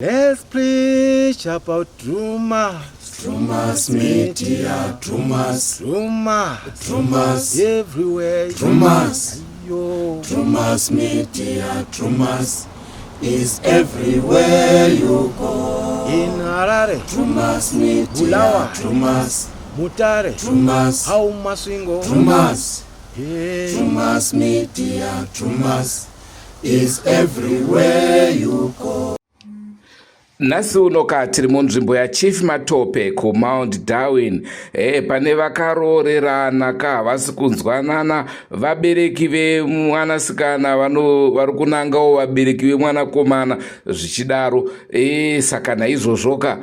Let's preach about Drewmas. Drewmas Media, Drewmas, Drewmas. Drewmas, Everywhere. Drewmas, Yo. Drewmas Media, Drewmas is everywhere you go. In Harare, Drewmas Media, Bulawayo. Drewmas, Mutare, Drewmas, how Masvingo. Drewmas, Hey. Drewmas Media, Drewmas is everywhere you go. Nhasi uno ka tiri munzvimbo yaChief Matope kuMount Darwin. E, pane vakaroorerana ka havasi kunzwanana. Vabereki vemwanasikana vari kunangawo vabereki vemwanakomana zvichidaro. E, saka naizvozvo ka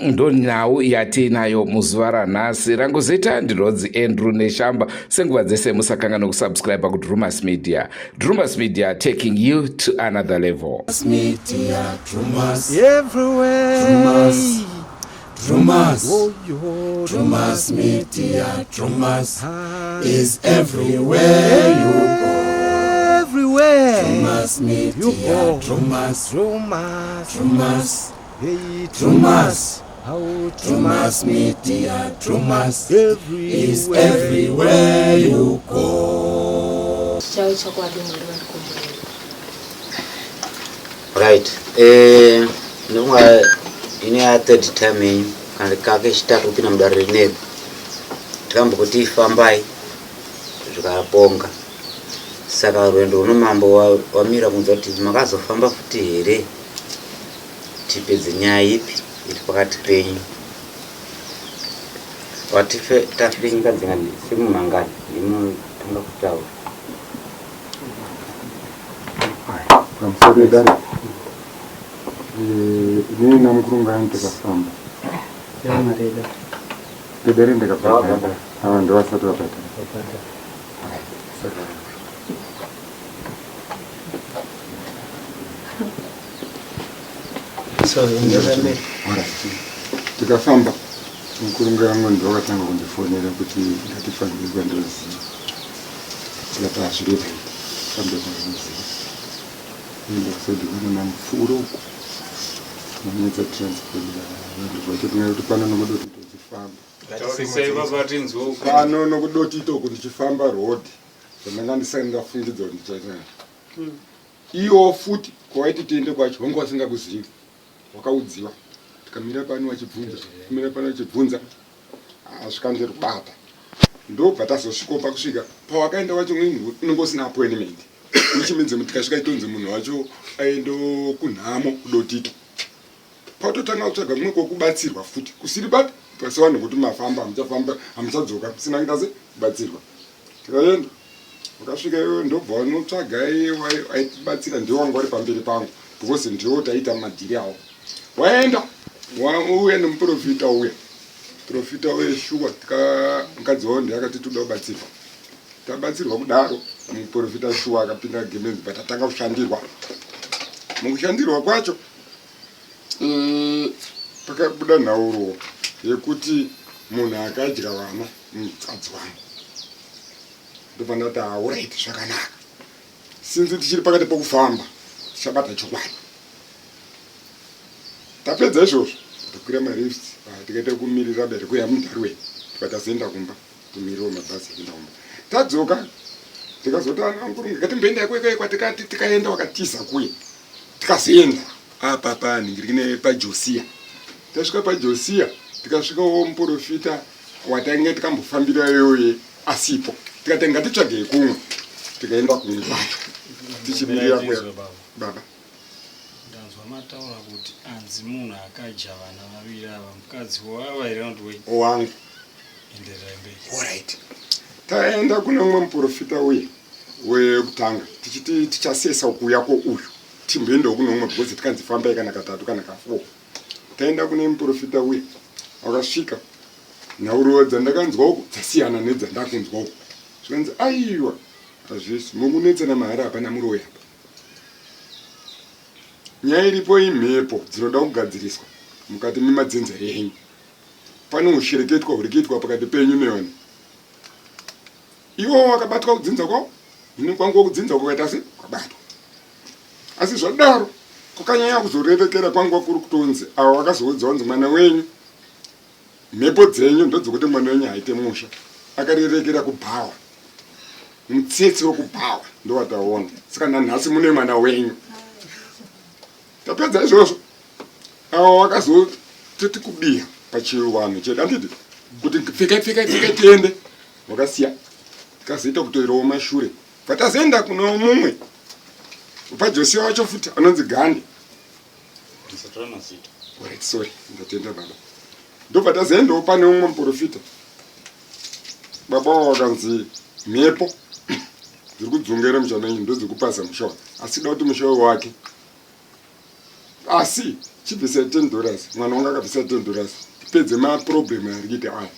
ndonhau yatiinayo muzuva ranhasi. Rangu zita ndinonzi Andrew Neshamba. Senguva dzese musakanganwe kusubscribe kuDrewmas Media. Drewmas Media, taking you to another level. Media, Drewmas, Everywhere. Drewmas. Drewmas, Oh, yo. Drewmas Media, Drewmas Ah. is everywhere you go. Everywhere. Drewmas You Media, go. Drewmas, Drewmas. Drewmas, Hey, Drewmas, How Drewmas Media, Drewmas is Everywhere. everywhere you go. Chavo chokwadi, Mwari vandikomborera. Right, ndinonga ine ya third time yenyu kana kake chitatu kupinda mudare rineri. Tikambokuti fambai zvikaponga, saka rwendo runo mambo wamira kunzwa kuti makazofamba futi here, tipedze nyaya ipi iri pakati penyu. Watife tafire nyika dzingani semumhangani ndinotanga kutaura. Pamusoro pedare, inini namukurungani takafamba pedare, ndakabhadhara, ava ndovasati vabhadhara, saka Alright. Tikafamba, mukurunga yangu ndowakatanga kundifonera kuti ngatifambire kwandoziva. Tikati hazviri right, fambe kwandinoziva. Enda kuside kune mupfuuro uko manetsa transport, vanhu vacho tinga kuti pano nokudoti tochifamba. Taurisai baba tinzwe uko. Pano nokudoti itoko ndichifamba road zvandanga ndisati ndafungidza kuti ndichaita iwo futi. Kwawaiti tiende kwacho wanga wasingakuzivi, wakaudziwa. Tikamira pano wachibvunza, kumira pano wachibvunza, zvikanzi rubata. Ndobva tazosvikawo pakusvika pawakaenda wacho unenge usina appointment, which means tikasvika itonzi munhu wacho aendo kunhamo kudotito. Patotanga kutsvaga kumwe kwokubatsirwa futi kusiri papi pasivanhu kuti mafamba, hamuchafamba, hamuchadzoka musina kuita se kubatsirwa. Tikaenda, wakasvika iwewe, ndobva wanotsvaga iye aitibatsira, ndiwo wanga uri pamberi pangu because ndiwo taita madhiri awo. Waenda uya nemuprofita uya, profita uye shuwa mukadzi wavo ndiye akati toda kubatsirwa. Tabatsirwa kudaro, muprofita shuwa akapinda gemenzi, but atanga kushandirwa. Mukushandirwa kwacho pakabuda nhauro yekuti munhu akadya vana mukadzi wangu. Ndobva ndati alright, zvakanaka, since tichiri pakati pokufamba tichabata chokwadi. Tapedza izvozvo, takwira marifts, tikaita kumirira dare kuya muDarwin, tikati tazoenda kumba kumirirawo mabhazi ekuenda kumba. Tadzoka, tikazoti anankurunga katimboenda kwekwe kwatikati tikaenda wakatiza kuye. Tikazoenda apa panhingirikine paJosiya. Tasvika paJosiya, tikasvikawo muprofita watange tikambofambira iyoye asipo. Tikati ngatitsvagei kumwe, tikaenda kumwe kwacho tichimirira kuya. Tinzwe baba. Baba. Ndanzwa mataura kuti anzi munhu akadya vana vaviri ava mukadzi wava here kana kuti wei? Wangu. Endererai mberi. Alright, taenda kune mumwe muprofita uye wekutanga tichiti tichasesa kuuya kwouyu, timboendawo kune umwe because tikanzi fambai kana katatu kana ka4. Taenda kune muprofita uye, wakasvika, nhauro dzandakanzwa uku dzasiyana nedzandakunzwa uku. Zvikanzi aiwa, hazvisi mukunetsana mahara, hapana muroyi apa. Nyaya iripo imhepo dzinoda kugadziriswa mukati memadzinza enyu. Pane ushereketwa huri kuitwa pakati penyu nevana. Iwo wakabatwa kudzinza kwavo, ini kwangu kudzinza kwakaita se kwabatwa. Asi zvadaro Kwakanyanya kuzorerekera kwanga kuri kutonzi avo vakazoudzwa kunzi mwana wenyu mhepo dzenyu ndodzekuti mwana wenyu haite musha akarerekera kubhawa mutsetse wekubhawa ndowataona saka nanhasi mune mwana wenyu tapedza izvozvo avo vakazotiti kubiya pachivanhu chedu anditi kuti pfekai pfekai pfekai tiende vakasiya tikazoita kutoirawo mashure Patazoenda kuno mumwe paJosia wacho futi anonzi Gande. Musatora mazita. Alright, sorry, ndatenda baba. Ndobva tazoendawo pane umwe muprofita. Baba wavo vakanzi mhepo dziri kudzungaira musha menyu ndodzikupaza musha uyu. Asi da kuti musha uyu wake. Asi chibvisa 10 dollars, mwana wangu akabvisa 10 dollars. Tipedze maproblem ari kuita aya.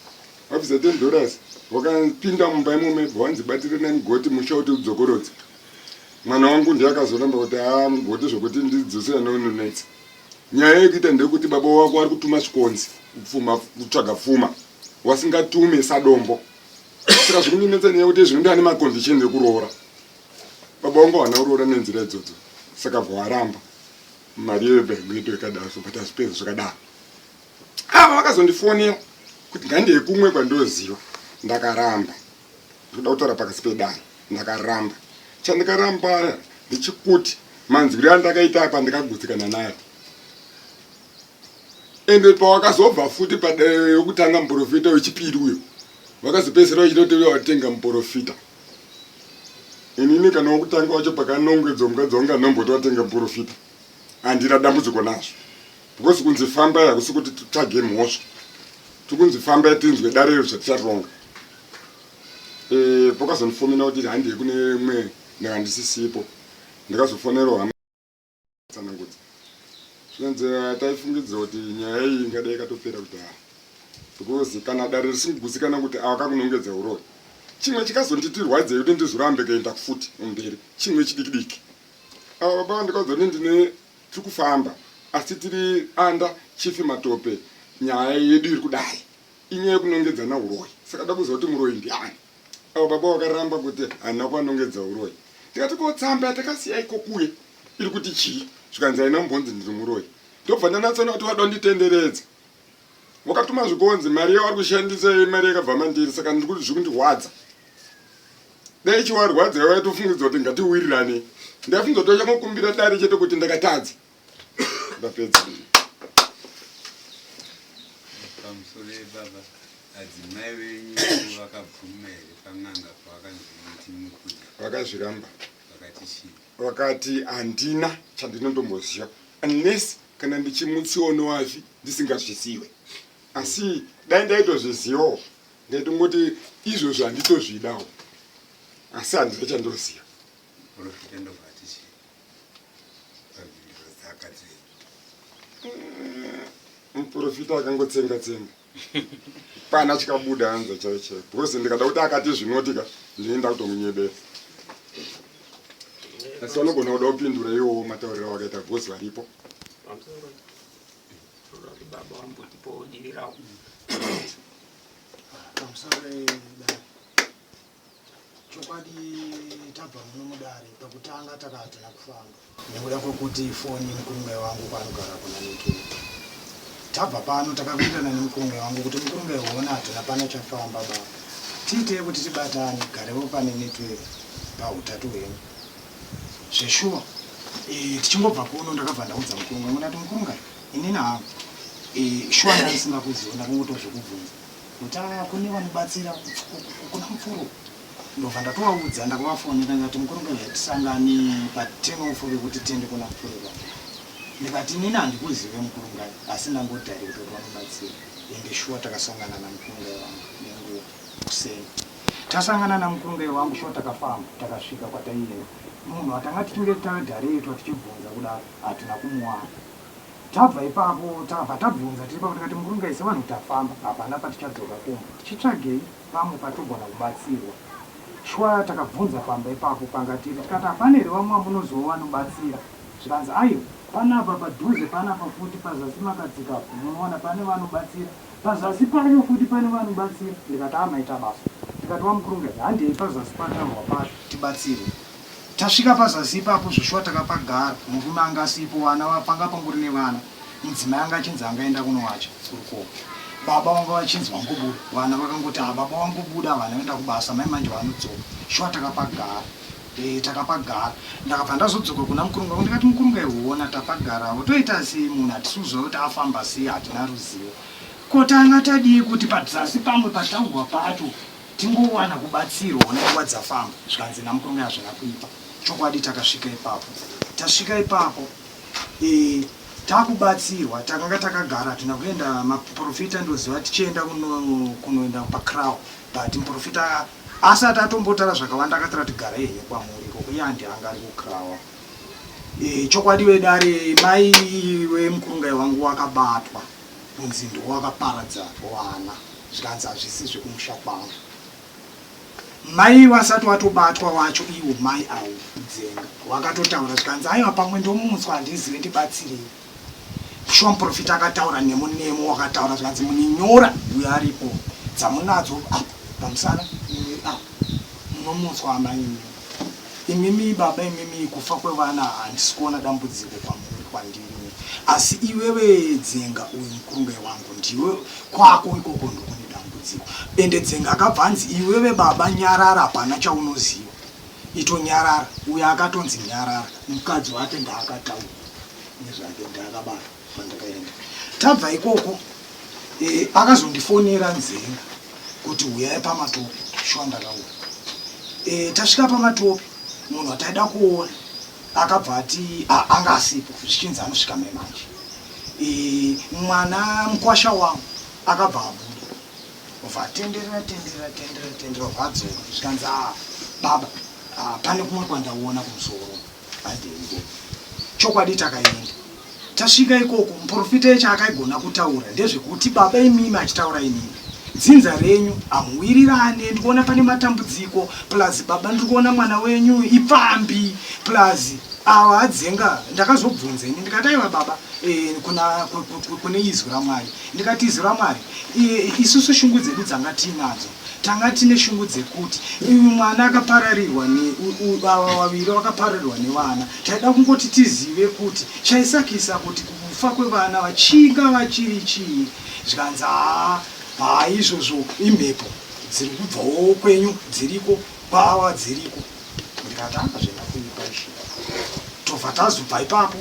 Wabvisa 10 dollars wakapinda mumba imomo ibva wanzi batirana mugoti musha kuti udzokorodze. Mwana wangu ndiye akazoramba kuti haa mugoti zvekuti ndidzosera neunonetsa. Nyaya yekuita ndeyekuti baba wako wari kutuma zvikonzi kupfuma kutsvaga pfuma wasingatume sadombo. Saka zvikundinetsa nyaya yekuti zvino ndane maconditions ekuroora. Baba wangu hawana kuroora nenzira idzodzo saka bva waramba. Mari yebva yangoitwa ikadaro so but hazvipedzi zvakadaro. Ava vakazondifonera kuti ngandeye kumwe kwandoziva ndakaramba. Ndikuda kutaura pakasi pedare ndakaramba. Chandikaramba ndechekuti manzwiro andakaita apa ndakagutsikana nayo. Ende pawakazobva futi padare yokutanga muprofita wechipiri uyo vakazopedzisira vachitoti watenga muprofita. Inini kana wokutanga wacho pakanongedzwa mukadzi wangu anomboti watenga muprofita handina dambudziko nazvo. Because kunzi fambai hakusi kuti titsvage mhosva tikunzi fambai tinzwe dare iro zvaticharonga eh, pakazondifomina kuti handei kune imwe ndakandisisipo ndakazofonerwa hama tsanangudza zvinonzi eh, taifungidzira kuti nyaya iyi ingadai ikatopera kudhara because kana dare risingugutsikana kuti awakakunongedza uroyi chimwe chikazonditirwadzei kuti ndizorambe kuenda futi mumberi chimwe chidikidiki ava baba vandikaudza kuti ndine Tiri kufamba asi tiri under Chief Matope nyaya yedu iri kudai inyaya yekunongedzana uroyi saka da kuziva kuti muroyi ndiani. Avo baba vakaramba kuti handina kuvanongedza uroyi tikati ko tsamba yatakasiya iko kuye iri kuti chii zvikanzi haina kumbonzi ndiri muroyi ndobva ndanatsoona kuti vada kunditenderedza wakatuma zvikonzi mari yavari kushandisa imari yakabva mandiri saka ndiri kuti zviri kundirwadza Dai chiwarwadza waitofungidzwa kuti ngatiwirirane. Ndaifunga kuti wachangokumbira dare chete kuti ndakatadza. Ndapedza. Pamusoro baba, adzimai venyu vakabvuma here pan'anga pavakanzi muti mukudya? Vakazviramba. Vakati chii? Vakati handina chandinotomboziva unless kana ndichimutsiwa nowafi ndisingazvizive. Asi dai ndaitozvizivawo Ndaitongoti izvozvo handitozvidawo asi handina chandoziva. Muprofita ndobva ati chii pamhinduro dzaakati Muprofita akangotsenga tsenga pana chikabuda hanza chaiyo chaiyo because ndikada kuti akati zvinoti ka ndinenge ndakutomunyebera asi vanogona kuda kupindura iwowo matauriro awakaita because varipo. Pamusoro toda kuti baba vambotipawo divi ravo. Pamusoro dare chokwadi tabva muno mudare pakutanga takahatina kufamba nekuda kwekuti foni mukurungai wangu kwaanogara kuna network tabva pano takakuitana nemukurungai wangu kuti mukurungai hona hatina pano chafamba baba tiitei kuti tibatane garewo pane network pahutatu hwenyu Zveshuwa eh, tichingobva kuno ndakabva ndaudza mukurunga ngo ndati mukurunga inini hangu eh, shuwa ndandisingakuziva ndakangotozvikubvunza kuti aya kune vanobatsira kuna mupfuru ndobva ndatovaudza ndakavafonera ndikati mukurunga tisangane patinofu pekuti tiende kuna mupfuru va ndikati inini handikuzive mukurungai asi ndangodhairekta kuti vanobatsira ende shuwa takasangana namukurungai wangu nenguva kuseni Tasangana namukurungai wangu shuwa takafamba takasvika kwataienda. Munhu watanga tichinge tadharetwa tichibvunza kudaro hatina kumuwana. Tabva ipapo tabva tabvunza tiri ipapo tikati mukurungai sevanhu tafamba hapana patichadzoka kumba tichitsvagei pamwe patogona kubatsirwa. Shuwa takabvunza pamba ipapo panga tiri tikati hapana here vamwe vamunoziva vanobatsira zvikanzi aiwa panapa padhuze panapa futi pazasi makadzika apo munoona pane vanobatsira Pazasi pacho futi pane vanobatsira ndikati haa maita basa ndikati wamukurungai handei pazasi pataurwa pacho tibatsirwe. Tasvika pazasi ipapo zvoshuwa takapagara murume anga asipo vana panga pangori nevana mudzimai anga achinzi angaenda kunowacha kurukoko baba vanga vachinzi vangobuda vana vakangoti ha baba vangobuda vana vaenda kubasa mai manje vanodzoka shuwa takapagara e, takapagara ndakabva ndazodzoka kuna mukurunga ndikati mukurunga ihuona tapagarawo toita sei munhu hatisi kuziva kuti afamba sei hatina ruzivo ko tanga tadii kuti pazasi pamwe pataurwa pacho tingowana kubatsirwa nenguva dzafamba zvikanzi namukurunga hazvina kuipa chokwadi takasvika ipapo tasvika ipapo e, takubatsirwa takanga takagara hatina kuenda maprofita ndoziva tichienda kunoenda pacrow but muprofita asati atombotara zvakawanda akatara kuti garai henyu kwamuri ikoko iye handi anga ari kucrowa e, chokwadi vedare mai vemukurungai wangu wakabatwa kunzi ndiwo wakaparadza vana zvikanzi hazvisi zvekumusha kwangu mai wasati watobatwa wacho iwo mai awo dzenga wakatotaura zvikanzi aiwa pamwe ndomutswa handizive ndibatsirei shuwa muprofita akataura nemo nemo wakataura zvikanzi muninyora uyo aripo dzamunadzo apa pamusana apa munomutswa amai imimi baba imimi kufa kwevana handisi kuona dambudziko kwamuri kwandiri asi iwewe dzenga uyu mukurungai wangu ndiwe kwako ikoko ndokune dambudziko ende dzenga akabva anzi iwewe baba nyarara hapana chaunoziva itonyarara uyo akatonzi nyarara mukadzi wake ndaakataura nezvake ndaakabata pandakaenda tabva ikoko e, akazondifonera nzenga kuti huyai pamatope shuwa ndakauya e, tasvika pamatope munhu ataida kuona akabva ati anga asipo zvichinzi anosvika mai manje e, mwana mukwasha wangu akabva abuda obva atenderera tenderera tenderera tenderera obva adzoka zvikanzi a baba a, pane kumwe kwandaona kumusoro handei chokwadi takaenda tasvika ikoko muprofita icho akaigona kutaura ndezvekuti baba imimi achitaura imimi dzinza renyu hamuwirirane ndikuona pane matambudziko plus baba ndiri kuona mwana wenyu ipfambi plus awa adzenga ndakazobvunza ini ndikati aiwa baba e, kuna, kune izwi ramwari ndikati izwi ramwari e, isusu shungu dzedu dzanga tiinadzo tanga tine shungu dzekuti uyu mwana akapararirwa ava vaviri vakapararirwa nevana taida kungoti tizive kuti chaisakisa kuti kufa kwevana vachinga vachiri chii zvikanzi haa haa izvozvo imhepo dziri kubvawo kwenyu dziriko kwaava dziriko ndikati anga zvena kuipa izvi tobva tazobva ipapo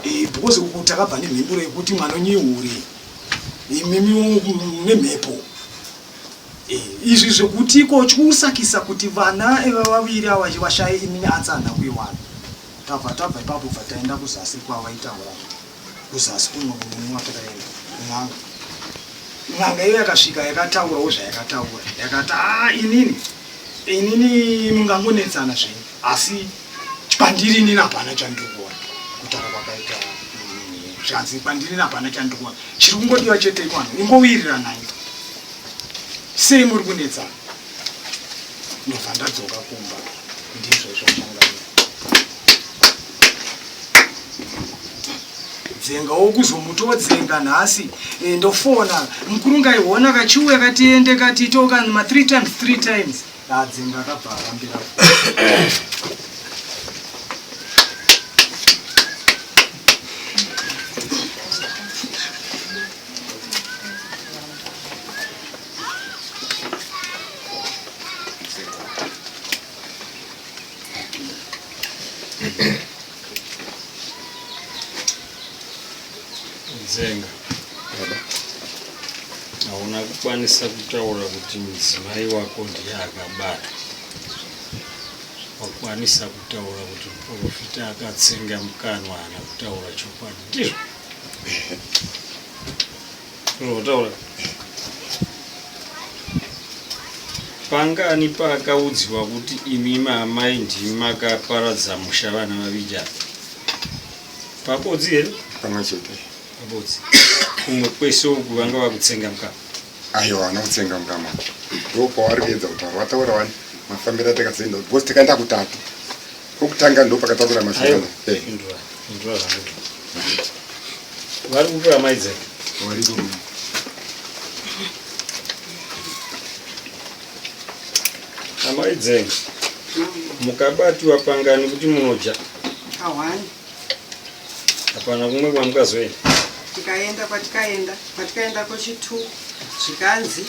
e, because uku takabva nemhinduro yekuti mwana nyihure imimi nemhepo e, izvi zvekuti iko chikusakisa kuti vana eva vaviri ava vashaye inini ansa handina kuiwana tabva tabva ipapo bva taenda kuzasi kwavaitaura kuzasi kumwe kunomwa takaenda kun'anga n'anga iyo yakasvika yakataurawo zvayakataura yakati a inini inini mungangonetsana zvenyu asi pandiri inini hapana chandiri kuona kutaura kwakaita zvanzi pandiri ini hapana chandiri kuona chiri kungodiwa chete ikwana ingowiriranai sei muri kunetsana ndobva ndadzoka kumba ndizvo zvachangamira dzenga wokuzomutodzenga nhasi e, ndofona mukuru ngaiona kachiuya katiende katiitoka ma 3 times 3 times adzenga akabva arambira Dzenga hauna kukwanisa kutaura kuti mudzimai wako ndiye akabatwa. Wakwanisa kutaura kuti muprofita akatsenga mukanwa haana kutaura chokwadi, ndizvo? Unotaura pangani paakaudziwa kuti imi maamai ndimi makaparadza musha vana vaviri ava pabodzi here pamwe chete pabodzi kumwe kwese uku vanga vakutsenga mukama aiwa vana kutsenga mukama ndo pavari kuedza kutaura vataura wani mafambiro atakazoenda because tikaenda kutatu kwokutanga ndo pakataura mashoko eh. vari kupi amai dzake variko amai dzenga Mukabatiwa pangani kuti munoja? Kahwani. Hapana kumwe kwamukazoenda? Tikaenda kwatikaenda, kwatikaenda kwechitu zvikanzi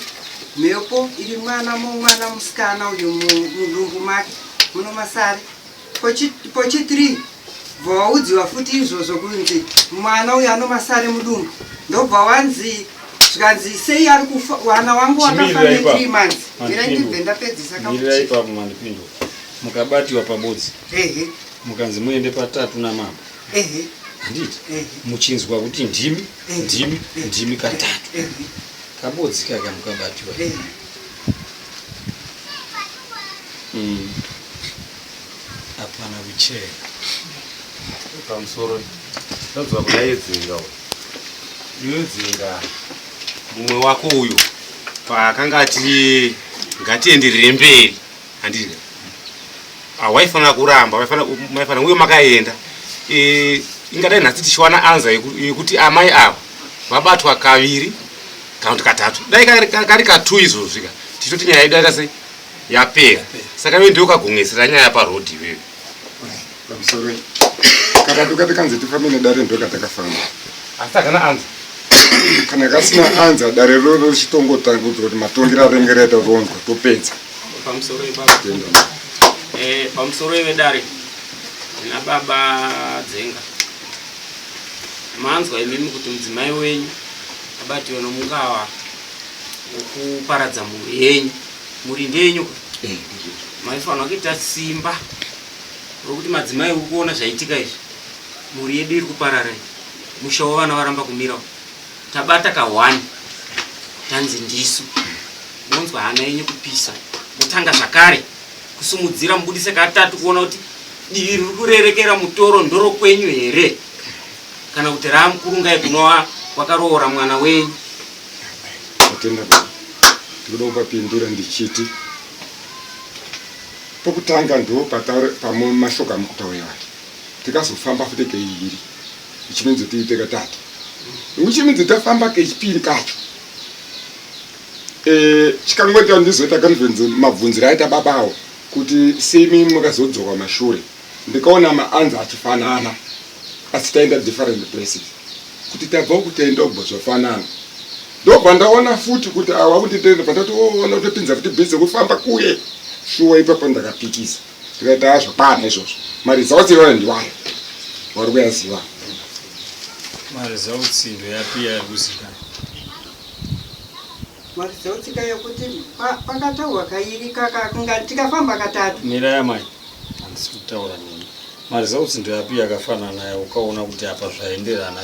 mhepo iri mwana mumwana musikana uyu mudumbu make muno masare. Pochi 3 bva waudziwa futi izvozvo kunzi mwana uyu anomasare mudumbu ndobva wanzi zvikanzi sei ari kufa wana wangu wakafa ne 3 months mira ndibve ndapedzisa kamirira ipapo mandipindura mukabatiwa pabodzi ehe mukanzi muende patatu namambo ehe handiti muchinzwa kuti ndimi ndimi ndimi katatu kabodzi kaka mukabatiwa mm. Hapana kuchena. Pamusoro ndabva kuna Yedzinga uyu. Yedzinga mumwe wako uyu paakanga ati ngatienderere mberi handiti hawaifanira kuramba waifanira uye makaenda e, ingadai nhasi tichiwana anza yekuti amai ava vabatwa kaviri kana kuti katatu dai kari katu izvozvika tichitoti nyaya yedu yaita sei yapera saka iwe ndiwe ukagomesera nyaya paroad iwewe pamusoro katatu katikanzi tifambe nedare ndokatakafamba asi hakana anza kana kasina anza dare roro richitongotanga kuti matongero aringe raita ronzwa topedza pamusoro ipapa eh, pamusoro ivedare nababa dzenga manzwa imimi kuti mudzimai wenyu abatiwa nomungava wokuparadza mhuri yenyu mhuri ndeyenyu eh, maifanira kuita simba rokuti madzimai uri kuona zvaitika izvi mhuri yedu iri kuparara musha wevana varamba kumira tabata kahwani tanzi ndisu monzwa hana yenyu kupisa motanga zvakare kusumudzira mubudise katatu kuona kuti divi riri kurerekera mutoro ndoro kwenyu here kana kuti raamukurungai kunova kwakaroora mwana wenyu Atenda baba. Ndikuda kupapindura ndichiti pokutanga ndo pataure pamwe mashoko amukutaura iwayo tikazofamba futi keiviri ichiminzi tiite katatu uchiminzi tafamba kechipiri kacho eh, chikangoita ndizoita kanibvunze mabvunziro aita babawo kuti semi makazodzoka mashure ndikaona maanza achifanana asi taenda different places kuti tabva uku taenda ubva zvafanana ndobva ndaona futi kuti awa kunditenda pandati oona oh, kutopinza futi bhizi kufamba kuye shuwa ipapo ndakapikisa ndikaita ah, zvakwana izvozvo maresults iwayo ndiwayo wari kuyaziva maresults ndoyapi yari kuzikanwa maresults ka yekuti pakataurwa kairi kaka tikafamba katatu miraya mai handisi kutaura nemi Maresults ndeapi akafanana aya ukaona kuti apa zvaenderana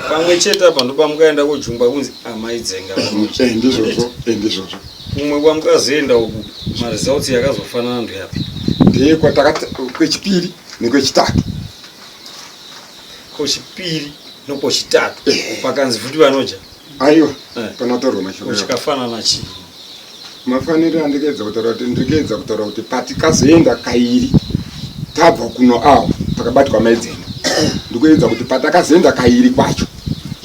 pamwe chete apa ndopamukaenda kojungwa kunzi amai dzenga eh, ndizvozvo eh, ndizvozvo kumwe kwamukazoenda uku maresults yakazofanana ndeapi ndekwatakati kwechipiri nekwechitatu kwechipiri nokwechitatu eh. pakanzi futi vanoja aiwa panotorwa mashoko chikafanana chii Mafaniro andikuedza kutaura kuti ndikuedza kutaura kuti patikazoenda kairi tabva kuno awo pakabatwa maidzena ndikuedza kuti patakazoenda kairi kwacho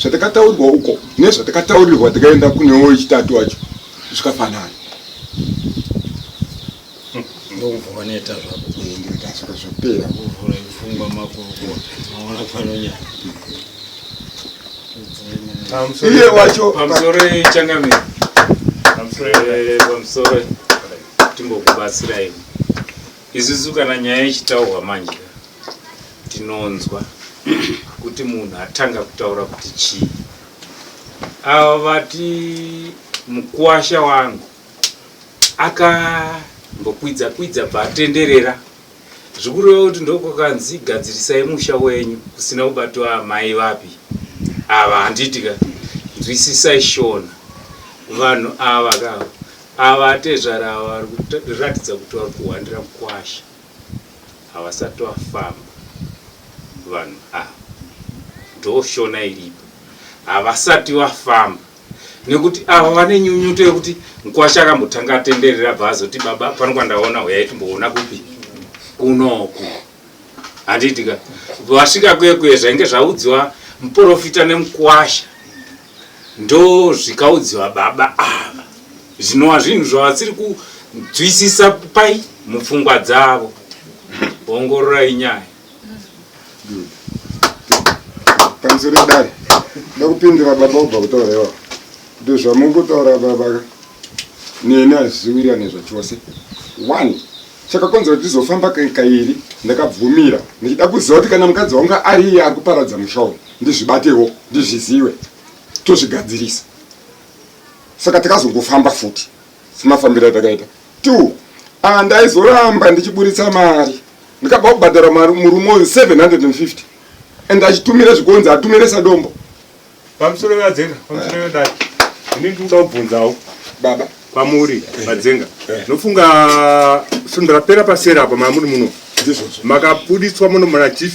zvatakataurirwa uko nezvatakataurirwa tikaenda kunewo wechitatu wacho zvikafanana ndokubva waneta zvako eh, ndikati zvapera kuvhura pfungwa makurukota maona panonyanya iye wacho pamusoro changamire pamusoro timbokubatsirai isusu kana nyaya ichitaurwa manje tinonzwa kuti munhu atanga kutaura kuti chii ava vati mukuwasha wangu akambokwidza kwidza bvatenderera Zvikureva kuti ndokwakanzi gadzirisai musha wenyu kusina kubatwa amai vapi ava handiti ka nzwisisai shona vanhu ava ka ava atezvara ava vari kuratidza kuti vari kuhwandira mukwasha havasati vafamba vanhu ava ndoshona iripo havasati vafamba nekuti ava vane nyunyuto yekuti mkwasha akambotanga atenderera bva azoti baba pano kwandaona huyai timboona kupi kunoku handiti ka vasvika kuye kuye zvainge zvaudziwa muprofita nemukwasha ndo zvikaudziwa baba ava zvinova zvinhu zvavasiri kunzwisisa pai Mupfungwa dzavo. Ongororai nyaya. Pamusoro dare. Ndakupindura baba ubva kutaura iwawo. Kuti zvamuri kutaura baba ka. Neni hazviwirirane zvachose. One, chakakonzera kuti tizofamba kairi ndakabvumira ndichida kuziva kuti kana mukadzi wangu ari iye ari kuparadza musha uyu ndizvibatewo ndizvizive tozvigadzirisa. Saka takazongofamba futi semafambiro atakaita. Two, andaizoramba ndichiburitsa mari ndikabva kubhadhara mari murume uyu 750 and achitumira zvikonzi atumire sadombo. Pamusoro vadzenga, pamusoro vedare. Ini ndikuda kubvunzawo baba kwamuri vadzenga. Nofunga svondo rapera pasera apa mamuri muno. Ndizvozvo. Makabuditswa muno muna chief.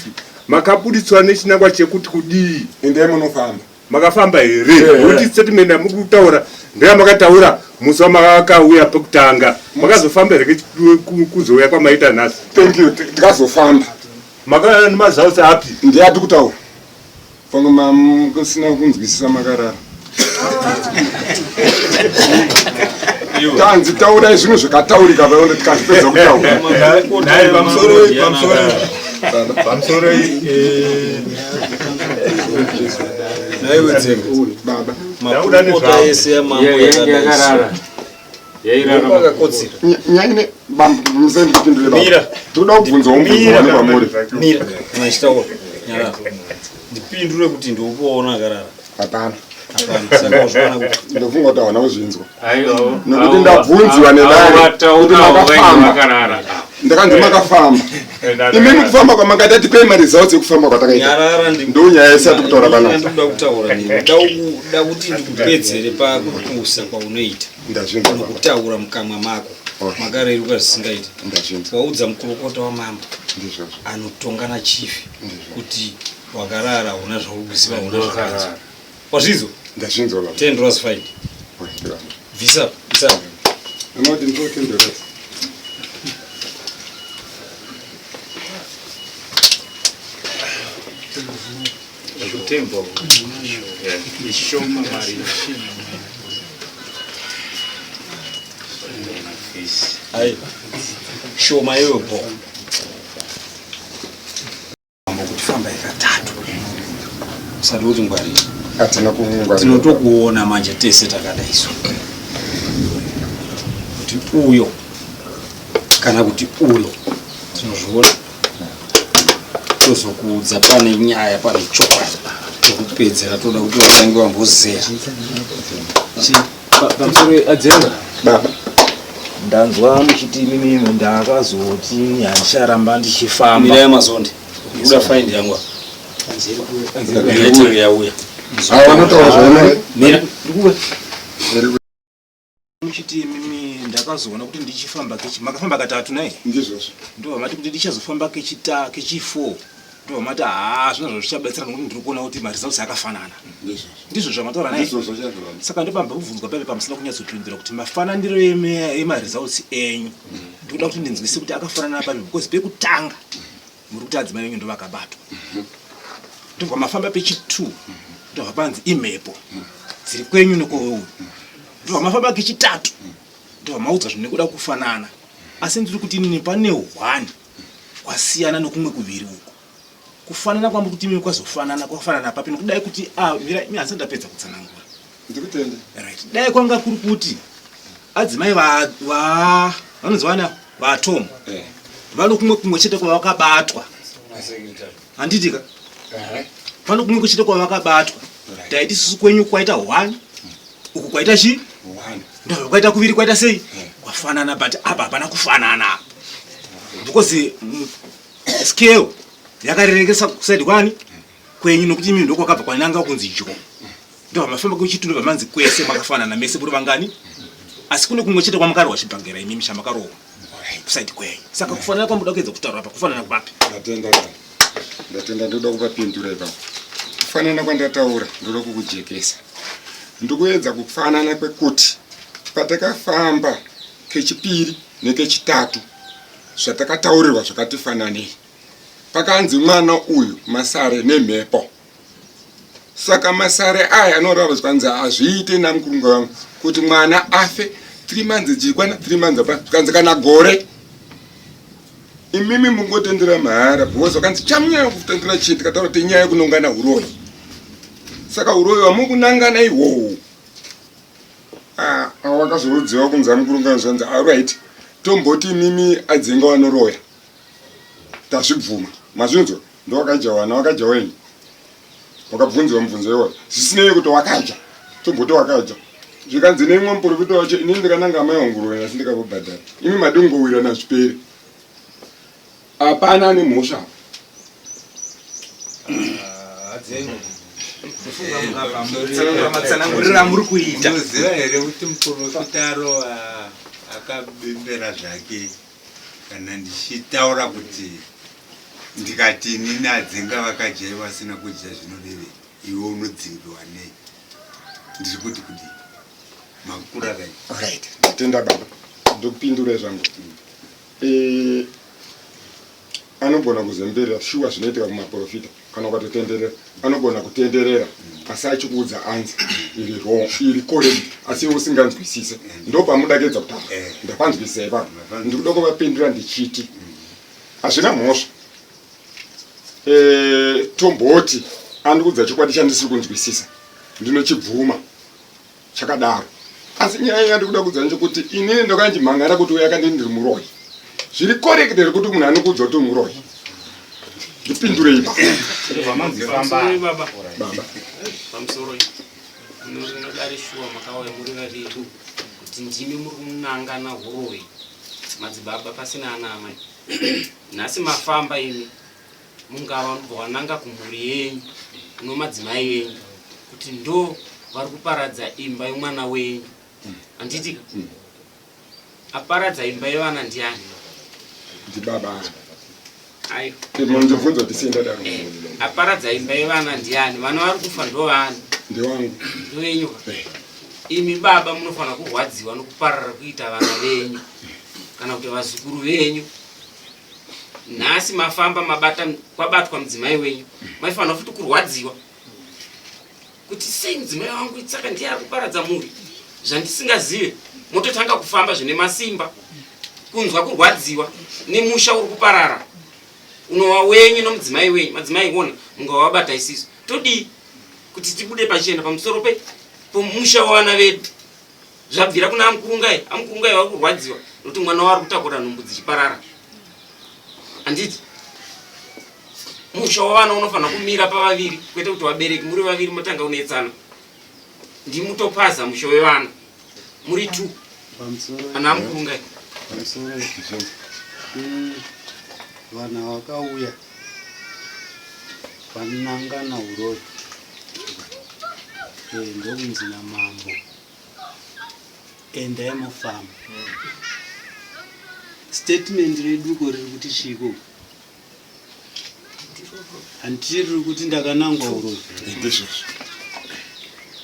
Makabuditswa nechinangwa chekuti kudii? Endai munofamba. Makafamba here? Nokuti statement yamuri kutaura ndeyamakataura musi wamakauya pekutanga. Makazofamba here kuzouya kwamaita nhasi? Thank you. Tikazofamba. Makauya nemazautsi api? Ndiye kutaura. Pamwe mamusina kunzwisisa makarara. Tanzi taurai zvinhu zvakataurika vaona tikazvipedza kutaura. Nhai pamusoro pamusoro pamusoro Nhaiwe Dzenga. Baba. Makurukota ese yamambo yakarara. Yairara. Akakotsira. Nyaya bambo musandipindure baba. Mira. Tinoda kubvunzawo mubvunzo wani kwamuri. Mira. Kana chitaura. Nyarara. Ndipindure kuti ndikuona akarara. Hapana. Hapana. Saka uzviona kuti Ndofunga kuti hawana kuzvinzwa. Aiwa. Nekuti ndabvunziwa nedare kuti makafamba. Ndakanzi makafamba. Imimi kufamba kwamakaita tipei maresults ekufamba kwatakaita. Nyarara ndi Ndo nyaya yese yatiri kutaura panapa. Ndikuda kutaura newe. Ndakuda kuti ndikupedzere pakupusa kwaunoita. Ndazvinzwa baba. Nokutaura mukamwa mako. Makareruka zvisingaiti. Ndazvinzwa. Waudza mukurukota wamambo Ndizvozvo. anotonga nachief kuti wakarara hauna zvauri kuziva hauna zvakanzwa. Wazvinzwa? Ndazvinzwa baba. Ten dollars fine. Bvisa, bvisa. Anoti ndiwo ten dollars. Kutembo. Ishoma mari. Ai. Shoma iwe bo. Mambo kuti famba ikatatu. Usati kuti ngwarira. Hatina kungwarira. Tinotokuona manje tese takadaiso. Kuti uyo kana kuti uyo tinozviona tozokuudza pane nyaya pane chokwadi tokupedzera toda kuti vatange vambozeya. Pamusoro adzenga. Baba. Ndanzwa muchiti imimi ndakazoti handicharamba ndichifamba. Mirai mazonde. Ndikuda find yangu. Letter yauya. Ava vanotaura zvaona. Mira. Muchiti imimi ndakazoona kuti ndichifamba kechi makafamba katatu nai? Ndizvozvo. Ndobva mati kuti ndichazofamba kechita kechi4. Ndobva mati haa zvino zvichabatsira nekuti ndiri kuona kuti maresults akafanana. Ndizvozvo. Ndizvo zvamataura nai? Ndizvozvo chaizvo. Saka ndopamba kubvunzwa paive pamusina kunyatsopindura kuti mafananiro emaresults enyu. Ndikuda kuti ndinzwise kuti akafanana papi because pekutanga muri kuti adzimai venyu ndovakabatwa. Ndobva mafamba pechi2 ndobva panzi imhepo dziri kwenyu nekweuyu. Ndobva mafamba kechitatu ndobva maudzwa zvinhu nekuda kufanana. Asi ndiri kuti inini pane one kwasiyana nokumwe kuviri uku. Kufanana kwamuri kuti imimi kwazofanana kwafanana papi nokudai kuti ah mira imi handisati ndapedza kutsanangura. Ndikutende. Right. Dai kwanga kuri kuti adzimai va va vanonzi vana vaTom vano kumwe kumwe chete kwavakabatwa. Handiti ka? Pano kumwe chete kwavakabatwa. Taiti isusu kwenyu kwaita one uku kwaita chi ndobva kwaita kuviri kwaita sei kwafanana but apa hapana kufanana because scale yakarerekesa kuside kwani kwenyu nokuti imi ndokwakabva kwananga kunzi dyo ndobva mafamba kwechitu ndobva manzi kwese makafanana mese muri vangani asi kune kumwe chete kwamakarohwa chibhangera imimi chamakarohwa kuside kwenyu saka kufanana kwamuda kuedza kutaura apa kufanana kwapi Ndatenda. Ndatenda ndoda kuvapindura ipapo. Kufanana kwandataura ndoda kukujekesa. Ndikuedza kufanana kwekuti patakafamba kechipiri nekechitatu zvatakataurirwa zvakatifananei. Pakanzi mwana uyu masare nemhepo. Saka masare aya anorava zvikanzi hazviite namukurunga wangu kuti mwana afe 3 months dzichikwana 3 months apa zvikanzi kana gore. Imimi mungotendera mahara because vakanzi chamunyanya kutendera chii tikataura kuti inyaya yekunongana uroyi. Saka uroyi hwamukunangana ihwohwo. Ah, wakazoudziwa kunzi amukurungana zvanzi alright tomboti imimi adzenga vanoroya. Tazvibvuma. Mazvinzwa? Ndowakaja wana wakaja wenyu. Wakabvunziwa mubvunzo iwoyo. Zvisinei kuti wakaja. Tomboti wakaja. Zvikanzi neimwe muprofita wacho inini ndikananga amai wangu roya asi ndikavabhadhara. Imi madungowirana zvipere. Hapana ane mhosva. Matsananguriro amuri kuita. Unoziva here kuti muprofita arova akabembera zvake kana ndichitaura kuti ndikati inini adzenga vakadya vasina kudya zvinorevei iwe unodzingiwa nei ndiri kuti kudii makura kai right nditenda baba ndokupindura zvangu eh, anogona kuzemberera shuwa zvinoitika kumaprofita kana ukatotenderera anogona kutenderera asi achikuudza anzi iri wrong iri correct asi iwe usinganzwisise ndopamudakedza kutaura eh. ndapanzwisisa ipapo ndikuda kuvapindura ndichiti hazvina mhosva eh, tomboti andikuudza chokwadi chandisiri kunzwisisa ndinochibvuma chakadaro asi nyaya yandikuda kuudza ndechekuti inini ndakanjimhangara kuti uyo akandini ndiri muroyi zviri correct here kuti munhu anokuudza kuti muroyi ndipindurei baba pamusoro munodare shuwa makauya muri vaviri kuti ndimi muri kunangana huroyi madzibaba pasina ana amai nhasi mafamba imi mungava unobva wananga kumhuri yenyu nomadzimai enyu kuti ndo vari kuparadza imba yomwana wenyu handitika aparadza imba yevana ndiani ndibaba ayo ndibvunza kuti sei ndadaro eh, aparadza imba yevana ndiani vana vari kufa ndovani ndewangu ndovenyu eh. imi baba munofanira kurwadziwa nokuparara kuita vana venyu kana kuti vazukuru venyu nhasi mafamba mabata kwabatwa mudzimai wenyu maifanira futi kurwadziwa kuti sei mudzimai wangu itsaka ndiye ari kuparadza mhuri zvandisingazive mototanga kufamba zvine masimba kunzwa kurwadziwa nemusha uri kuparara unova wenyu nomudzimai wenyu madzimai ona mungava wabata isisu todii kuti tibude pachena pamusoro pe pomusha wavana vedu zvabvira kuna amukurungai amukurungai vari kurwadziwa nokuti mwana wavo ari kutakura nhumbu dzichiparara handiti musha wavana unofanira kumira pavaviri kwete kuti vabereki muri vaviri motanga kunetsana ndimutopaza musha wevana muri two ana amukurungai vana vakauya vanangana uroyi eh, ndokunzi namambo endai mofamba statement reduko riri kuti chiiko handiti riri kuti ndakanangwa uroyi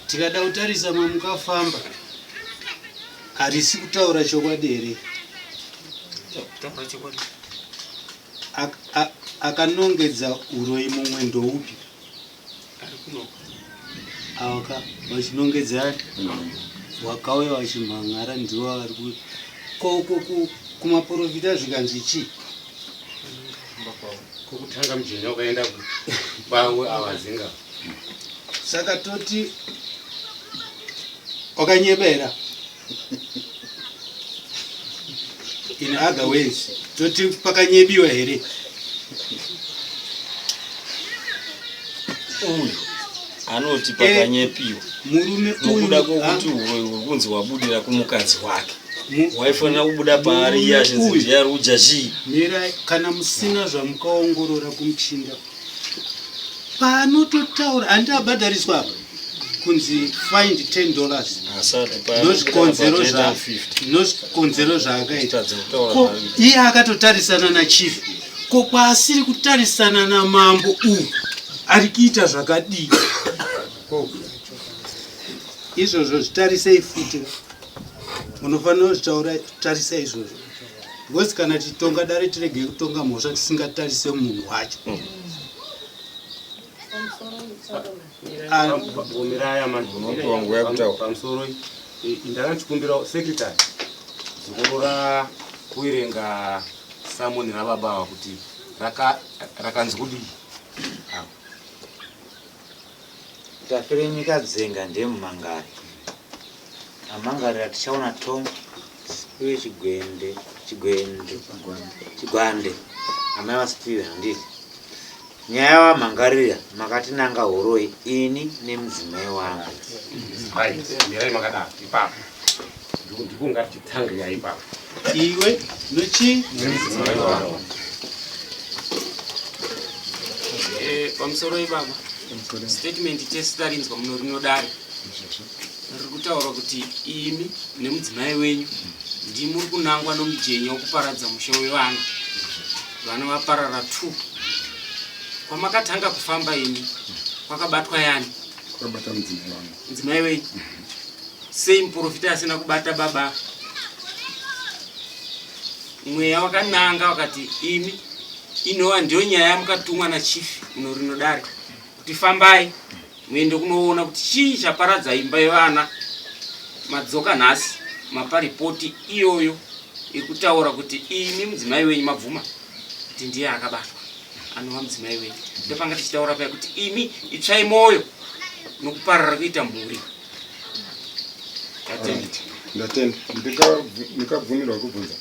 tikada kutarisa mamukafamba harisi kutaura chokwadi here akanongedza uroyi mumwe ndoupi Awaka vachinongedzana wakauya vachimhan'ara ndiwo vari ku ko ko ku kumaprofita zvikanzi chii kokutanga mujenya ukaenda kwawe awazinga saka toti wakanyebera in other ways toti pakanyebiwa here uyu anoti pakanyepiwa murume nokuda kwokuti uroyi huri kunzi wabudira kumukadzi wake waifanira kubuda paari iye achinzi ndiye ari kudya chii mirai kana musina zvamukaongorora kumuchinda paanototaura handi abhadhariswa apa kunzi find 10 dollars nozvikonzero zvaakaita ko iye akatotarisana nachief ko kwaasiri kutarisana namambo uyu ari kuita zvakadii izvozvo zvitarisei futi munofanira kuzvitaura tarisa izvozvo because kana tichitonga dare tiregei kutonga mhosva tisingatarise munhu wacho pamusoro ndakachikumbira secretary zukurura kuverenga samoni rababa ava kuti rakanzi kudii Tafirenyika Dzenga ndemumangari. Amangarira tichaona Tom uye Chigwende Chigwende Chigwande amai vaSipiwe handiti. Nyaya yavamhangarira makatinanga huroyi ini nemudzimai wangu. Right, mirai makadaro ipapo. Ndiko ngatitange nyaya ipapo. Iwe nochi Nemudzimai wangu. Eh, pamusoro ibaba statement tese tarinzwa muno rino dare riri kutaura kuti imi nemudzimai wenyu ndimuri kunangwa nomujenya wokuparadza musha wevana vana vaparara two kwamakatanga kufamba imi kwakabatwa yani Kwakabata mudzimai wangu. Mudzimai wenyu sei muprofita asina kubata baba mweya wakananga wakati imi inova ndiyo nyaya yamukatumwa nachief muno rino dare kuti fambai muende kunoona kuti chii chaparadza imba yevana madzoka nhasi mapa ripoti iyoyo iri kutaura kuti imi mudzimai wenyu mabvuma kuti ndiye akabatwa anova mudzimai wenyu ndopanga tichitaura paya kuti imi itsvai mwoyo nokuparara kuita mhuri Alright, ndatenda ndikabvumirwa kubvunza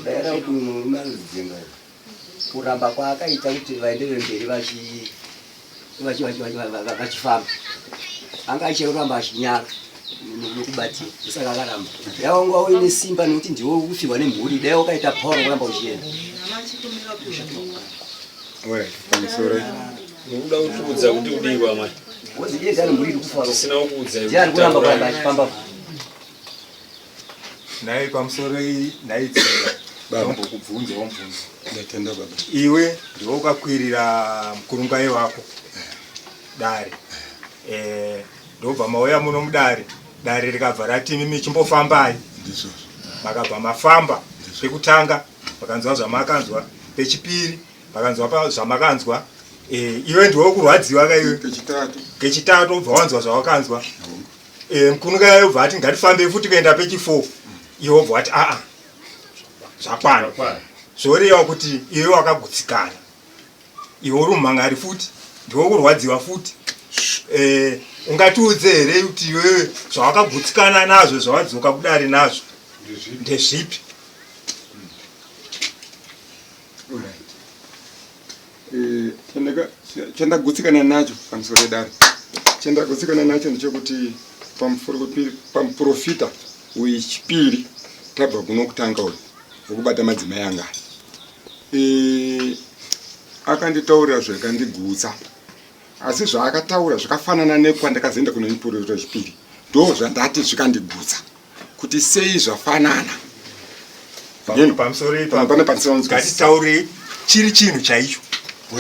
Daira kuti murume anodzinga kuramba kwaakaita kuti vaenderere mberi vachifamba anga achiramba achinyara nokubatira saka akaramba dai wanga uine simba nekuti ndiwe ukufirwa nemhuri dai wakaita power kuramba uchienda pamusoro Mukuda kutiudza kuti udii kwamai? Tisina kukuudzai Ndiani kuramba kuramba achifamba Nhai pamusoro iyi nhai Dzenga ndombokubvunzawo mubvunzo. Ndatenda baba. Iwe ndiwe ukakwirira mukurungai wako dare eh, ndobva mauya muno mudare dare rikabva rati imimi chimbofambai makabva mafamba pekutanga makanzwa zvamakanzwa pechipiri makanzwa zvamakanzwa eh, iwe ndiwe ukurwadziwa ka iwe kechitatu ubva wanzwa zvawakanzwa eh, mukunuka yayo ubva ati ngatifambei futi kuenda pechifo iwe ubva wati aa zvakwana zvoreva kuti iwe wakagutsikana iwe uri mumhangari futi ndiwe kurwadziwa futi eh, ungatiudze here kuti iwewe zvawakagutsikana nazvo zvawadzoka kudare nazvo ndezvipi Eh, chandagutsikana nacho pamusoro pedare chandagutsikana nacho ndechekuti pamuprofita wechipiri tabva kuno kutanga uyu wekubata madzimai anga eh, akanditaurira zvakandigutsa asi zvaakataura zvakafanana nekwandakazoenda kuno muprofita wechipiri ndo zvandati zvikandigutsa kuti sei zvafanana pamusoro ipapo ngatitaurei chiri chinhu chaicho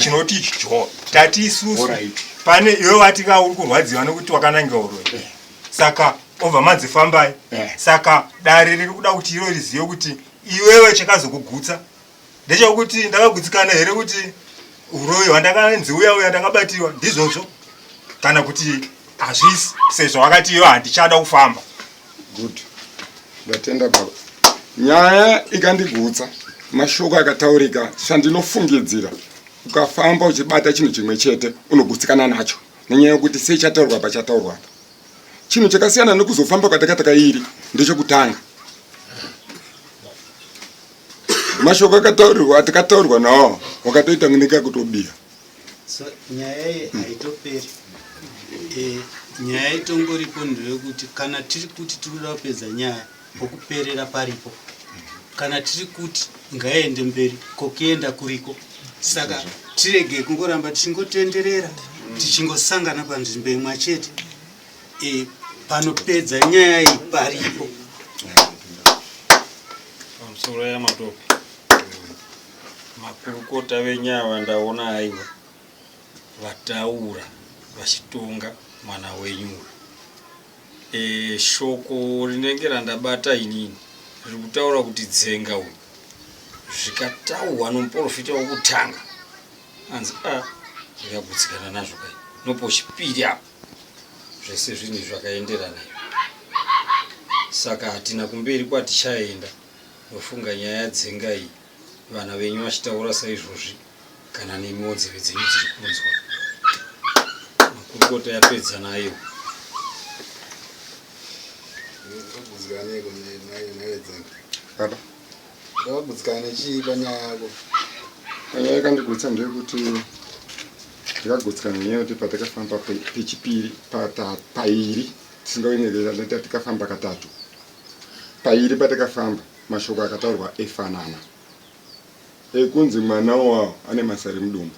chinoti jo tati isusu pane iwe wati ka uri kurwadziwa nekuti wakanangiwa uroyi saka obva manzi fambai eh. saka dare riri kuda kuti iro rizive kuti iwewe chakazokugutsa ndechekuti ndakagutsikana here kuti uroyi hwandakanzi uya uya ndakabatiwa ndizvozvo kana kuti hazvisi sezvo wakati iyo handichada kufamba good ndatenda baba nyaya ikandigutsa mashoko akataurika chandinofungidzira ukafamba uchibata chinhu chimwe chete unogutsikana nacho nenyaya yekuti sei chataurwa apa chataurwa apa chinhu chakasiyana nekuzofamba kwatakataka iri ndechekutanga mashoko akataurirwa atikataurirwa nawo wakatoita neka kutobiya so nyaya iyi haitoperi e, nyaya itongoripo ndeyekuti kana tiri kuti tiri kuda kupedza nyaya pokuperera paripo kana tiri kuti ngaiende mberi kokuenda kuriko saka tirege kungoramba tichingotenderera tichingosangana panzvimbo imwe chete e, panopedza nyaya iyi paripo pamusoro yamatope makurukota venyaya vandaona aiwa vataura vachitonga mwana wenyu uyu e, shoko rinenge randabata inini riri kutaura kuti dzenga uyu zvikataurwa nomuprofita wokutanga anzi a ndikagutsikana nazvo kai nopochipiri apa zvese zvinhu zvakaenderana izvi saka hatina kumberi kwatichaenda Ndofunga nyaya yadzenga iyi vana venyu vachitaura saizvozvi kana nemiwo nzeve dzenyu dziri kunzwa. Makurukota yapedza nayo. Baba. Ndakagutsikana nechii panyaya yako? Nyaya yakandigutsa ndeyekuti ndakagutsikana nenyaya yekuti patakafamba pechipiri pairi tisingaonerera tikafamba katatu pairi patakafamba mashoko akataurwa efanana ekunzi mwana wawo ane masare mudumbu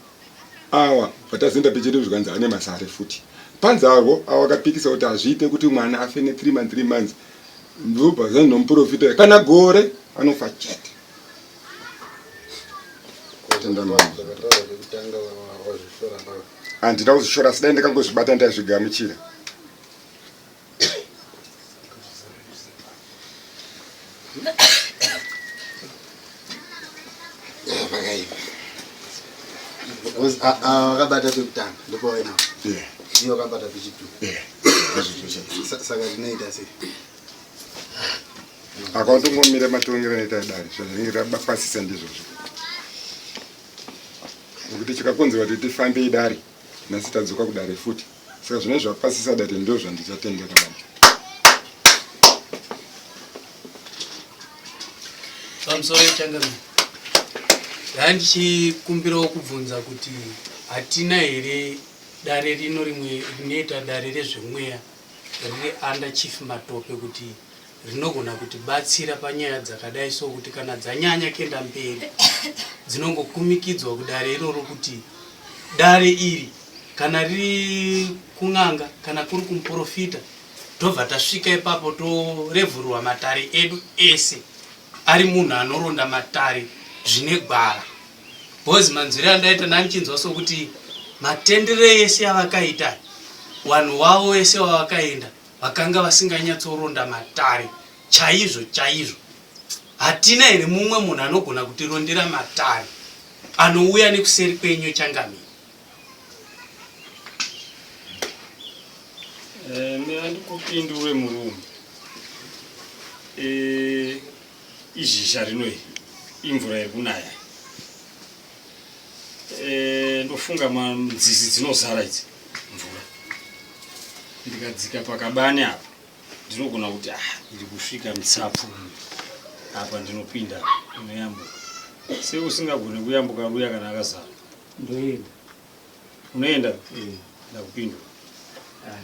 awa patazoenda pechiri zvikanzi ane masare futi panzi avo awa akapikisa kuti hazviite kuti mwana afe ne 3 months 3 months ndobva zvanzi nomuprofita kana gore anofa chete tenda mama handina kuzvishora asi dai ndakangozvibata ndaizvigamuchira Pakaipa. Because wakabata pekutanga ndopawena. Ndiyo wakabata pechitu. Saka tinoita sei? Akawatongomira matongero anoita dare zvazvinenge rabapasisa ndizvozvo. Nekuti chikakonzera kuti tifambe idare nhasi tadzoka kudare futi. Saka zvine zvapasisa dare ndo zvandichatendera vanhu. Pamusoro changamire, ndandichikumbirawo kubvunza kuti hatina here dare rino rimwe rinoita dare rezvemweya riri under Chief Matope kuti rinogona kutibatsira panyaya dzakadai so kuti kana dzanyanya kuenda mberi dzinongokumikidzwa kudare iroro kuti dare iri kana riri kun'anga kana kuri kumuporofita tobva tasvika ipapo torevhurwa matare edu ese ari munhu anoronda matare zvine gwara bhozi manzwire andaita ndandichinzwa sokuti matendere ese avakaita vanhu wavo vese wavakaenda vakanga vasinganyatsoronda matare chaizvo chaizvo hatina here mumwe munhu anogona kutirondera matare anouya nekuseri kwenyu changamire Eh, mina ndikupindure murume eh, izhizha rino iri imvura iri kunaya eh, ndofunga nzizi dzinozara idzi mvura ndikadzika pakabani apa ndinogona kuti ah, iri kusvika mitsapfu apa ndinopinda inoyambuka sei usingagone kuyambuka ruya kana akazara ndoenda unoenda ndakupindura ah,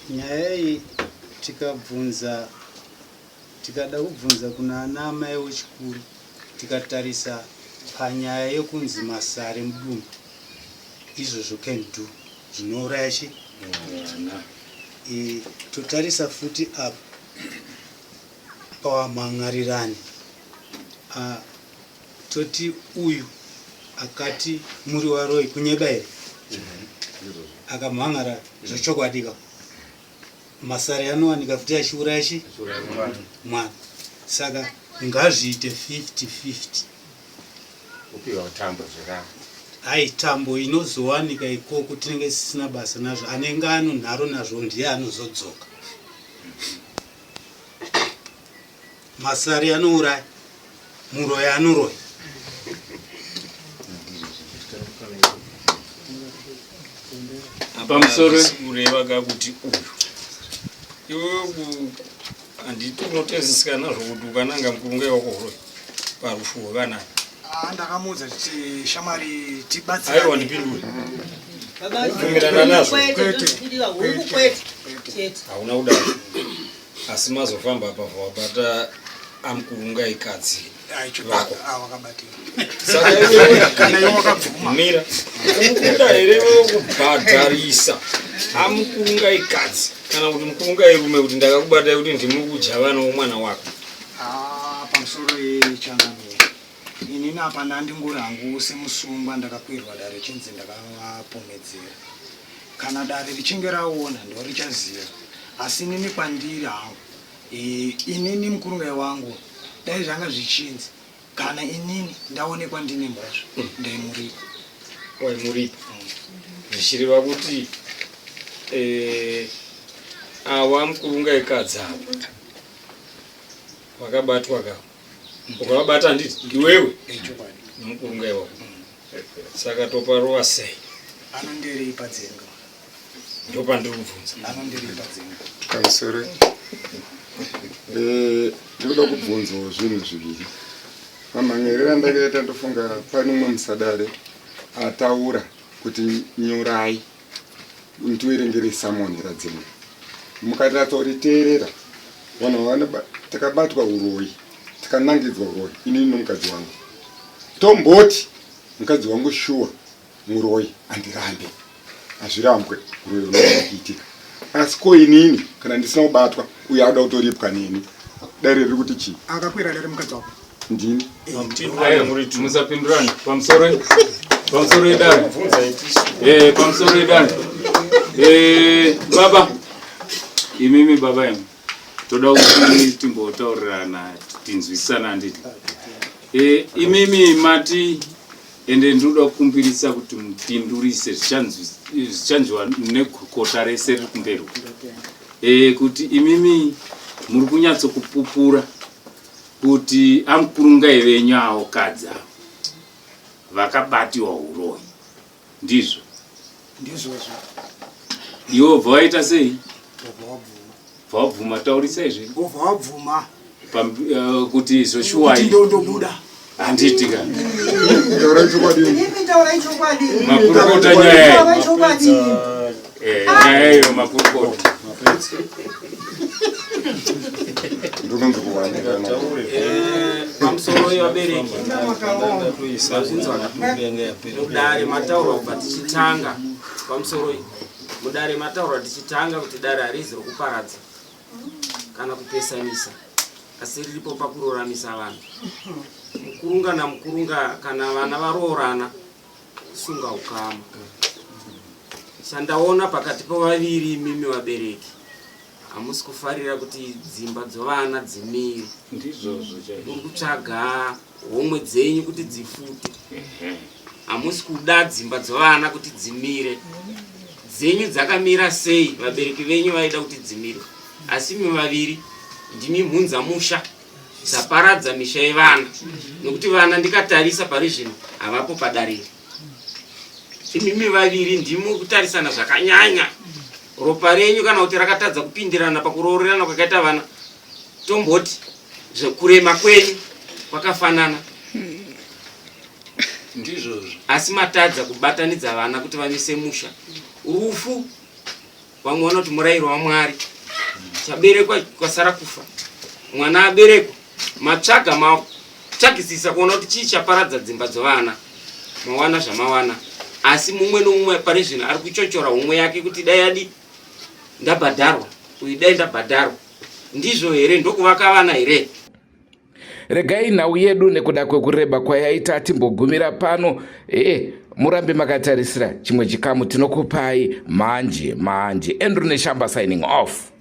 nyaya iyi tikabvunza tikada kubvunza kuna ana amai wechikuru tikatarisa panyaya yekunzi masare mudumbu izvozvo can do zvinouraya chi e, totarisa futi apa pawamhan'arirani toti uyu akati muri waroyi kunyeba here akamhan'ara zvechokwadi ka masare anowanika futi achiuraya chi mwana saka ngazviite 50 50 Kupiwa tambo zvekare. Hai tambo inozowanika ikoko tinenge tisina basa nazvo anenge ano nharo nazvo ndiye anozodzoka. Masari anouraya muroyi anoroya. Pamusoro kureva ka kuti uyu iwe handiti unotezisika nazvo kuti ukananga mukurunga wako huroyi parufu hwevana Ah, ndakamuudza kuti shamwari tibatsirane. Aiwa ndipindure. Kubvumirana nazvo. Hauna kudaro. Asi mazofamba apa wabata amukurunga ikadzi vako. Ah, wakabatira. Saka iwewe Kana iwe wakabvuma. Mira. Ukuda here iwewe kubhadharisa amukurunga ikadzi kana kuti mukurunga irume kuti ndakakubata kuti ndimi kudya vana womwana wako. Ah, pamusoro yechangamire inini apa ndandingori hangu semusungwa ndakakwirwa dare chinzi ndakavapomedzera kana dare richinge raona ndorichaziva asi inini kwandiri hangu eh, inini mukurungai wangu dai zvanga zvichinzi kana inini ndaonekwa ndine mhosva ndaimuripa waimuripa Zvichireva kuti eh, awa mukurunga ikadzi avo vakabatwa ka ukavabata handiti iwewe nomukurunga iwako saka toparova sei? Anondiripa dzenga. Ndopandiri kubvunza. Anondiripa dzenga. Pamusoro eh, ndinoda kubvunzawo zvinhu zviviri. Pamhan'erero andakaita ndofunga pane umwe musadare ataura kuti nyorai ndiverengere samoni radzimwe mukanyatsoriteerera vanhu takabatwa uroyi tikanangidzwa uroyi inini nomukadzi wangu tomboti mukadzi wangu shuwa muroyi andirambe hazvirambwe uroyi unogona kuitika asi ko inini kana ndisina kubatwa uyo akuda kutoripwa neni dare riri kuti chii akakwira dare mukadzi wako ndini musapindurana pamusoro pamusoro edare eh, pamusoro edare eh, baba imimi baba imi toda kuti timbotaurirana tinzwisisana handiti eh, imimi mati ende ndinoda kukumbirisa kuti mupindurise zvichanzwiwa negurukota rese riri kumberi e, kuti imimi muri kunyatsokupupura kuti amukurungai venyu avo kadzi avo vakabatiwa uroyi ndizvo ndizvozvo iwe ubva waita sei bva wabvuma taurisa izvi ubva wabvuma eh, kuti izvo shuwa ndobuda handiti ka makurukota nyaya eh, nyaya iyo makurukota eh, pamusoro yevabereki mudare mataurwa kubva tichitanga pamusoro mudare mataurwa tichitanga kuti dare harizi rokuparadza kana kupesanisa asi riripo pakururamisa vanhu mukurunga namukurunga kana vana varoorana kusunga ukama chandaona pakati pevaviri imimi vabereki hamusi kufarira kuti dzimba dzovana dzimire ndizvozvo chaizvo muri kutsvaga homwe dzenyu kuti dzifute hamusi kuda dzimba dzovana kuti dzimire dzenyu dzakamira sei vabereki venyu vaida kuti dzimire asi imi vaviri ndimi mhunza musha dzaparadza misha yevana nokuti vana ndikatarisa pari zvino havapo padariro imimi vaviri ndimi kutarisana zvakanyanya ropa renyu kana kuti rakatadza kupindirana pakuroorerana kwakaita vana tomboti kurema kwenyu kwakafanana ndizvozvo asi matadza kubatanidza vana kuti vamise musha rufu vamwe vanoti murayiro wamwari chaberekwa kwasara kufa mwana aberekwa matsvaga matsvagisisa kuona kuti chii chaparadza dzimba dzovana mawana zvamawana asi mumwe nomumwe pari zvino ari kuchochora homwe yake kuti dai adi ndabhadharwa uyu dai ndabhadharwa ndizvo here ndokuvaka vana here Regai nhau yedu nekuda kwekureba kwayaita timbogumira pano. Eh, murambe makatarisira chimwe chikamu tinokupai manje manje. Andrew Neshamba signing off.